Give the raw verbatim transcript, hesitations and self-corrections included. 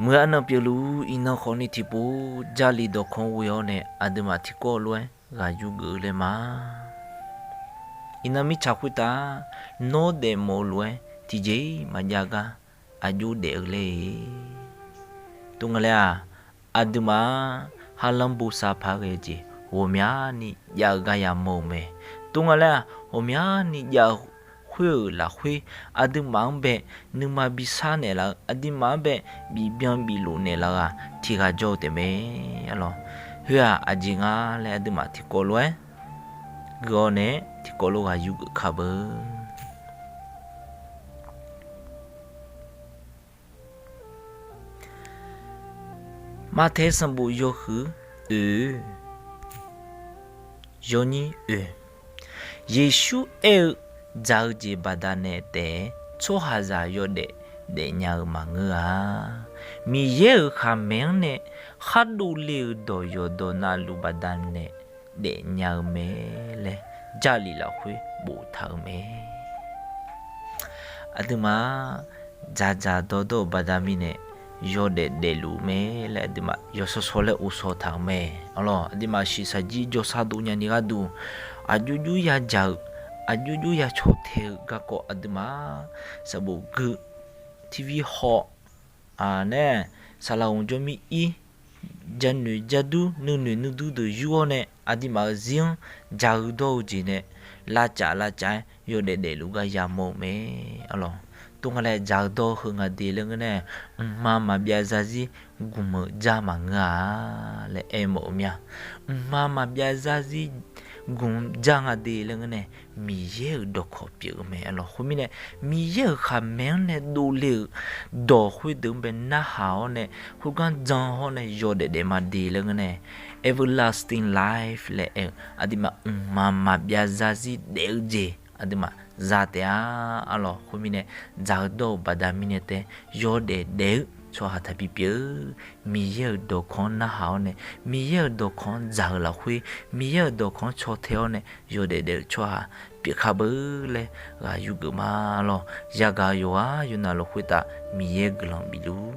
Meuq arnan pyeufluf-ur, iqnan khawfni tiqpov Jarlif dawqkawq ghoe-awr nae aqduimaf tiqkawv lof-aer ghaq yur geuf-eu laer ma. Iqnan mirtsaq khoertav nawr daefmawf-eu lof-aer tiqjeq-iq maqjav gar aqjox daef-eu ler. Tov nga laer-aq, aqduimaf-anr harlanr bosav paq-aer ghae-eu jeq ghawqmyani jav-eu gar yamawr-eu mae. Tov nga laer-aq, ghawqmyani jav-eu khoer-euq lafkhoer, aqduimaf-anr bae nuima bishar naeqlaf-eu, aqduimaf-anr bae bifbyan biflof naeqlaf-eu-aq tiqghaq jawr-eu taefmae. Arlawq, khoer-aq aqjeq nga laer aqduimaf tiqkawv lof-aer gui-awr nae tiqkawv lof ghaq yur geuf kar beu. Martaer sanqbof yawhuiq oe, yawnyir oe. Yeqsur aer-eu, dzaq-eu jeq baqdanae taef-aer tsawrhaqzaq yawdaef daefnya-eu maqngeur-a. Miqyaer-euq khaqmae-anr nae khar dovle-euq dawq yawqdawq navluf baqdanae daefnya-eu mae laer Jarlif lafkhoer boftaq-euq mae. Aqduimaf dzaqdzaq dawrdawr-euq baqda mirnae yawdaef daefluf mae laer aqduimaf yawshawr shawr laer ghovshaw taq-euq mae. Arlawq, aqduimaf shiqshaq jir jawrshar dov nyani gharduq, aqjox jox ya dzaq-euq, aqjox jox ya caw tae-eu garkawv aqduimaf sanqbof gui, TV haw, nae, saqlaq ghanq jawr mir ir, janoeq jardur nuinoeq nuidur deuq yur-awr nae aqduimaf-euq zir-anr dzaq-eu dawr-eu jeq nae lavcaf lavcaf-aer yawdaef daefluf gar yamawr-eu mae. Arlawq, tov nga laer dzaq-eu dawr-eu heu nga de laer ngeur nae, mqmaq maqbyav zarzir gmq-eu dzar maqngeur-a laer aermawf-eu mir-a. Mqmaq maqbyav zarzir gmq dzar nga de laer ngeur nae, Miqyaer-euq dawqkawq pyeuf-eu mae. Arlawq, khoermirnae Miqyaer-euq khaqmae-anr nae dovle-euq dawq khoerdeuq-anr bae narhaq-awr nae, khoergar jan hawr nae yawdaef daef ma de laer ngeur nae, everlasting life laer aer-eu aqduimaf mqmaq maqbyav zarzir daef-eu jeq aqduimaf za taef-a. Arlawq, khoermirnae dzaq-eu dawr-eu baqda mirnae tae yawdaef daef-eu tsawrhaq taqbi pyeuf-eu. Miqyaer-euq dawqkawq-anr narhaq-awr nae, Miqyaer-euq dawqkawq-anr dzaq-eu lafkhoer, Miqyaer-euq dawqkawq-anr caw tae-awr nae yawdaef daef-eu tsawrhaq pyeuf kar beu laer ghaq yur geuf ma. Arlawq, yagaq-eu yawqghaq yawqnavluf khoertav Miqyaer guiqlanq bifluf